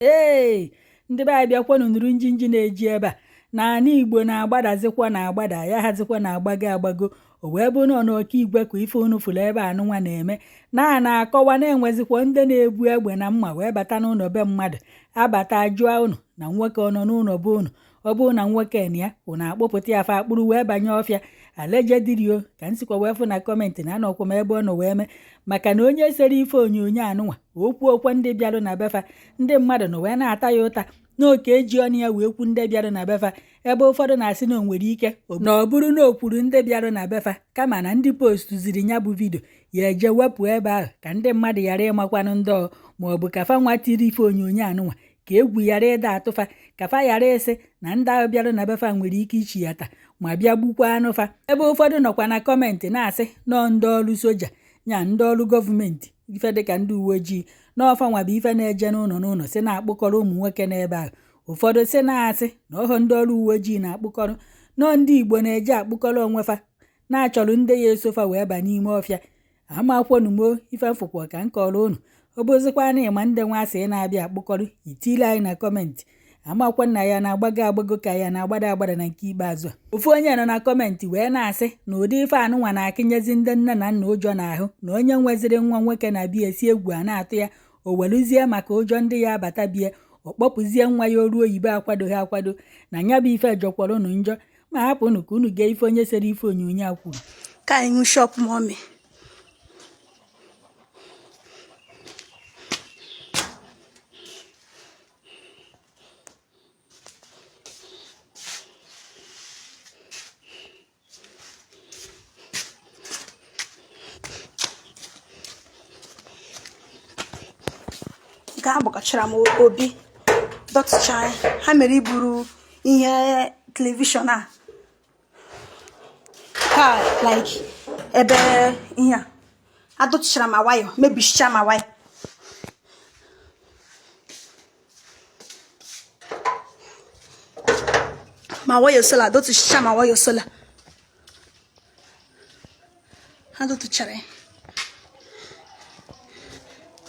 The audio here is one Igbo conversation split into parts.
Ee, ndị be anyị, bịakwanụ nụrụ njinji na-eji ebe a na ana Igbo na-agbadazikwa na-agbada ya hazikwa na-agbago agbago. O wee bụ na n'Okigwe ka ife unu fụrụ ebe anụnwa na-eme na na-akọwa na-enwezikwa ndị na-ebu egbe na mma wee bata n'ụlọ be mmadụ, abata jụọ unu na nwoke ọ nọ n'ụlọ be unu. Ọ bụrụ na nwoke na ya, unu akpụpụta ya, fa akpụrụ wee banye ọfịa. Allegedly o, ka m sikwa wee fụ na comment na anọkwa m ebe ọ nọ wee mee, maka na onye sere ife onyonyo anụnwa okwu okwe ndị bịarụ na befa, ndị mmadụ nọ wee na-ata ya ụta n'oke eji ọnụ ya wee kwu ndị bịarụ na befa, ebe ụfọdụ na-asị na o nwere ike na ọ bụrụ na o kwuru ndị bịarụ na befa, kama na ndị postuziri ya bụ video ya eje wepụ ebe ahụ ka ndị mmadụ ghara ịmakwanụ ndị ọ, maọbụ ka fa nwa tiri ife onyonyo anụnwa ka egwu ghara ịda atụfa, ka fa ghara ịsị na ndị ahụ bịarụ na befa nwere ike ichiyata ma bịa gbukwa anụ fa. Ebe ụfọdụ nọkwa na comment na-asị nọọ ndị ọrụ soja nya ndị ọrụ gọọmenti, ife dịka ndị uwe ojii, n'ọfa nwa bụ ife na-eje n'ụlọ n'ụlọ si na-akpụkọrọ ụmụ nwoke n'ebe ahụ. Ụfọdụ si na-asị na ọhọ ndị ọrụ uwe ojii na-akpụkọrọ, nọọ ndị Igbo na-eje akpụkọrọ onwe fa na-achọrọ ndị ya esofa wee ba n'ime ọfịa. Amakwonumo ife mfụkwa ka m kọrọ unu. Ọ bụzikwa na ịma ndị nwa asị na-abịa akpụkọrọ, itile anyị na comment. Amakwa na ya na-agbago agbago ka ya na-agbada agbada na nke ikpeazụ a. Ofu onye nọ na comment wee na-asị na ụdị ife anụnwa na-akịnyezi ndị nne na nna ụjọ n'ahụ, na onye nweziri nwa nwoke na bie si egwu a na-atụ ya, o weluzie maka ụjọ ndị ya abata bie, ọ kpọpụzie nwa ya oru oyibo akwadoghị akwado, na ya bụ ife jọkwara unu njọ. Ma hapụ unu ka unu gee ife onye sere ife onyonyo a kwuru. Ka anyị hụ shop mommy. Nke a gbakọchara m obi dọtụcha ha mere iburu ihe television a ka like ebe ihe a adọtụchara ma wire, mebichicha ma wire. Ma wire solar, dọtụchicha ma wire solar ha dọtụchara ya.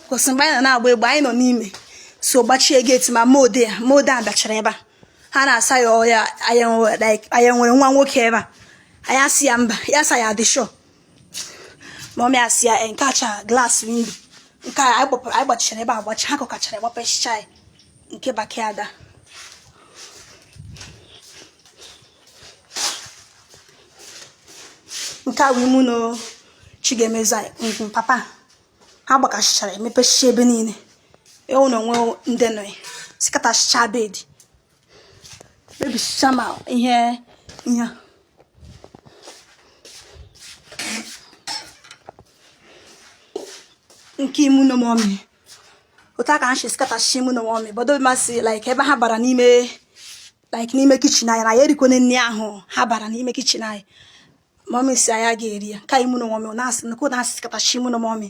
Kwụsị mgbe anyị nọ na-agba egbe, anyị nọ n'ime so gbachie gate, ma mode ya mode a bịachara ebe a, ha na-asa ya ọya. Anyị nwere nwa nwoke ebe a, anyị asị ya mba, ya sa ya adị sure. Mommy asị ya nke acha glass window nke a anyị gbapụrụ, anyị gbachichara ebe a gbachi, ha kọkachara gbapechicha ya nke backyard a. Nke a bụ ime ụlọ Chigemeze papa ha gbakasịchara, emepechicha ebe niile, ewu na onwe ndị nọ ya sikatachicha bed, mebisicha ma ihe ihe. Nke ime ụlọ mommy, otu a ka ha si sikatachicha ime ụlọ mommy bodo masị like ebe ha bara n'ime, like n'ime kitchen anyị na ya erikwana nri ahụ. Ha bara n'ime kitchen anyị, mommy si anyị ga-eri ya ka ime ụlọ mommy na-asị nke na asikatachi ime ụlọ mommy,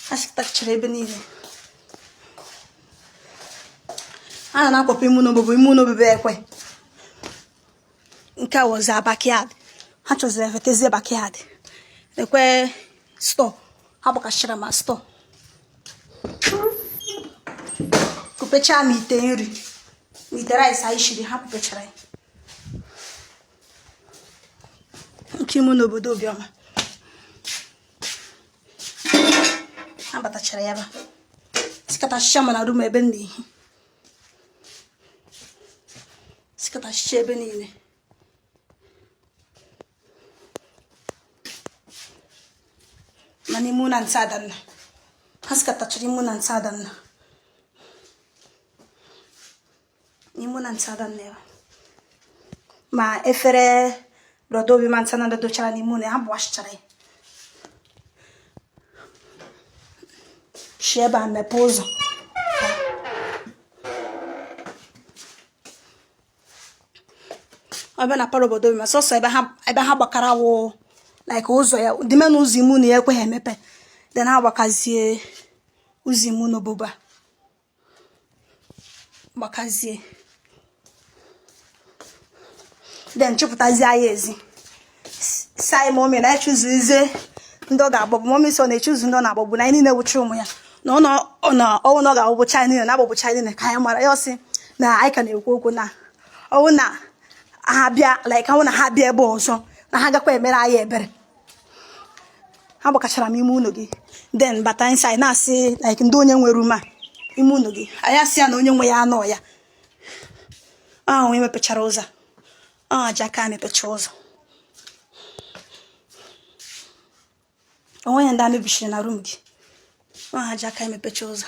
ha sikatachara ebe niile. A na-akwapụ ime ụlọ obobo, ime ụlọ obobo ekwe. Nke a wọzi backyard, ha chọziri efetezie backyard ekwe store, ha gbakachara ma store, kupechaa ma ite nri ma ite rice anyị shiri, ha kupechara ya. Nke ime n'obodo Obiọma, ha batachara ya ba sikatachicha ma na room ebe m na-ehi, sikatachicha ebe niile. Ma n'ime ụlọ ntị Adanna, ha sikatachara ime ụlọ ntị Adanna, n'ime ụlọ ntị Adanna ya, ma efere brother Obi ma ntị na dochara n'ime ụlọ ha gbawasịchara ya, shi ebe a mepee ụzọ. Ọ bịa na parlour obodo ma sọsọ ebe ha gbakara wụ like ụzọ ya dịme na ụzọ ime ụlọ ya ekweghị emepe, then ha gbakazie ụzọ ime ụlọ obobo a gbakazie, then chụpụtazie anyị ezi, si anyị mommy na-echuzuzie ndị ọ ga-agbagbu. Mommy sọ na-echuzu ndị ọ na-agbagbu, na anyị niile wụcha ụmụ ya na Ọ na ọwụ na ọ ga-agbụcha niile na agbụbụcha niile ka anyị mara. Ya ọsị na anyị ka na-ekwu okwu na ọwụ na ha bịa, like ọwụ na ha bịa ebe ọzọ, na ha gakwa emere anyị ebere. Ha gbakachara m ime ụlọ gị, then bata inside na-asị like ndị onye nwe room a ime ụlọ gị. Anyị asị ya na onye nwe ya anọ ya ahụ. Onye mepechara ụzọ a, ọ ji aka mepecha ụzọ. Onwe ya ndị a mebishiri na room gị, ọ ha ji aka emepecha ụzọ.